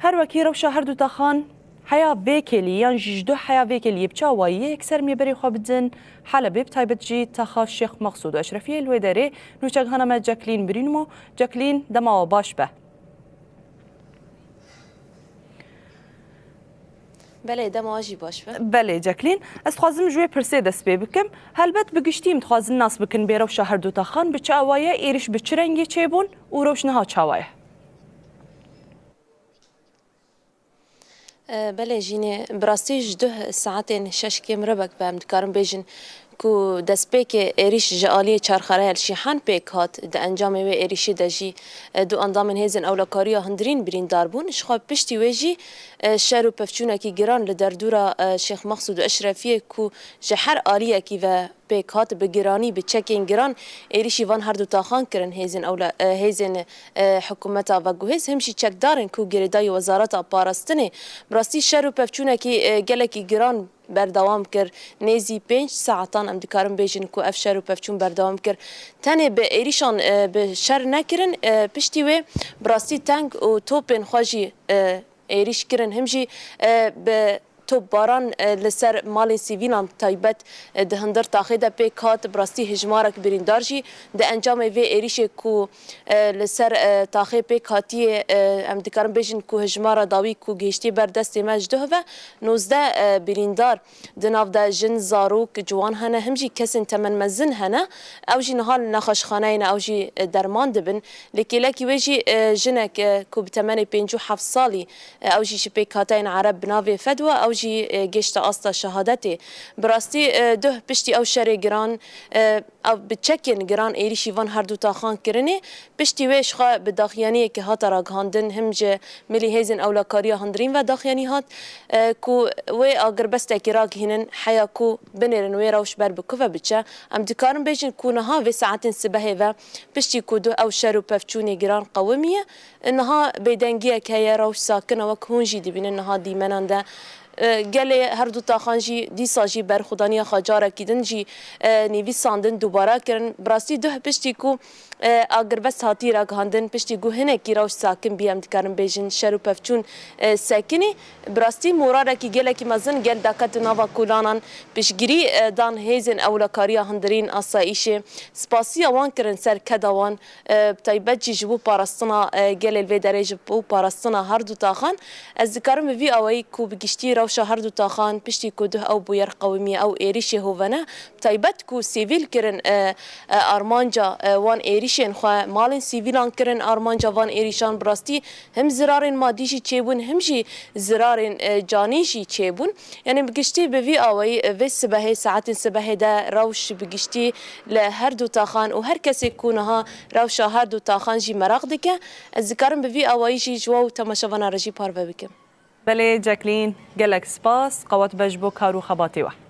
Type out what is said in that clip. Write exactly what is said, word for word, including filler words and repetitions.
Her wekî rewşa her du taxan heya vê kêlî yan jî ji duh heya vê kêliyê bi çi awayî yê yekser em ê berê xwe bidin Helebê, bi taybet jî taxa Şêx Mexsûd û Eşrefiyê. Li wê derê nûçegihana me Ceklîn birînmo. Ceklîn, dema we baş be. Belê, dema we jî baş be. Belê Ceklîn, ez dixwazim ji wê pirsê dest pê bikim. Helbet bi giştî em dixwazin nas bikin bê rewşa her du taxan bi çi awayî ye, êrîş bi çi rengî çêbûn û rewş niha çawa ye? E, belê Jînê, bi rastî ji duh saetên şeş kêm ribek be em dikarin bêjin ku destpêkê êrîş ji aliyê Çarxareya El Şîhan pêk hat. Di encamê wê êrîşê de jî, e, du endamên hêzên ewlekariya hundirîn birîndar bûn. Jixwe piştî wê jî, e, şer û pevçûnekî giran li derdora, e, Şêx Mexsûd û Eşrefiyê ku ji her aliyekî ve pêk hat, bi giranî, bi çekên giran êrîşî van her du taxan kirin hêzên ewle-, e, hêzên, e, hikûmeta veguhêz, him jî çekdarên ku girêdayî Wezareta Parastinê. Bi rastî şer û pevçûnekî, e, gelekî giran berdewam kir. Nêzî pênc saetan em dikarin bêjin ku ev şer û pevçûn berdewam kir. Tenê bi êrîşan, e, bi şer nekirin, e, piştî wê bi rastî teng û topên xwe jî, e, êrîş kirin. Him jî, e, bi topbaran, e, li ser malên sivîlan taybet, e, di hundir taxê de pêk hat. Bi rastî hijmarek birîndar jî di encamê vê êrîşê ku, e, li ser, e, taxê pêk hatiye, e, em dikarin bêjin ku hijmara dawî ku gihiştiye ber destê me ji duh ve nozdeh, e, birîndar. Di nav de jin, zarok, ciwan hene, him jî kesên temenmezin hene. Ew jî niha li nexweşxaneyê ne, ew jî, e, derman dibin. Li kêlekî wê jî, e, jinek, e, ku bi temenê pêncî û heft salî, e, ew jî ji pêkhateyên Ereb bi navê Fedwa, ew jî, e, gêşte asta şehadetê. Bi rastî, e, duh piştî ew şerê giran, e, ev bi çekên giran êrîşî van her du taxan kirinê. Piştî wê jixwe bi daxuyaniyekê hate ragihandin, him ji milî hêzên ewlekariya hundirîn ve daxuyanî hat, e, ku wê agirbestekê ragihînin heya ku binêrin wê rewş ber bi ku ve biçe. Em dikarin bêjin ku niha vê saetên sibehê ve piştî ku duh ew şer û pevçûnê giran qewimiye, niha bêdengiyek heye, rewş sakin e, wek hûn jî dibînin niha dîmenan de. E, gelê her du taxan jî dîsa jî berxwedaniya xwe carekî din jî, e, nivîsandin, dubara kirin. Bi rastî duh piştî ku, e, agirbest hatî ragihandin, piştî ku hinekî rewş sakin bî, em dikarin bêjin şer û pevçûn, e, sekinî. Bi rastî morarekî gelekî mezin gel daket di nava kolanan, piştgirî, e, dan hêzên ewlekariya hundirîn, asayîşê. Spasiya wan kirin ser keda wan, e, bi taybet jî ji bo parastina, e, gelê li vê derê, ji bo parastina her du taxan. Ez dikarim bi vî awayî ku bi giştî rewşa her du taxan piştî ku duh ew bûyer qewimiye, ew êrîşê hovene, bi taybet ku sivîl kirin, e, e, armanca, e, wan êrîşên xwe, malên sivîlan kirin armanca van êrîşan, bi rastî him zirarên madî jî çêbûn, him jî zirarên, e, canî jî çêbûn. Yanî bi giştî bi vî awayî, e, vê sibehê, saetên sibehê de rewş bi giştî li her du taxan û her kesê ku niha rewşa her du taxan jî meraq dike, ez dikarim bi vî awayî jî ji we û temaşevana re jî parve bikim. Belê Ceklîn, gelek spas, qewet be ji bo kar û xebatê we.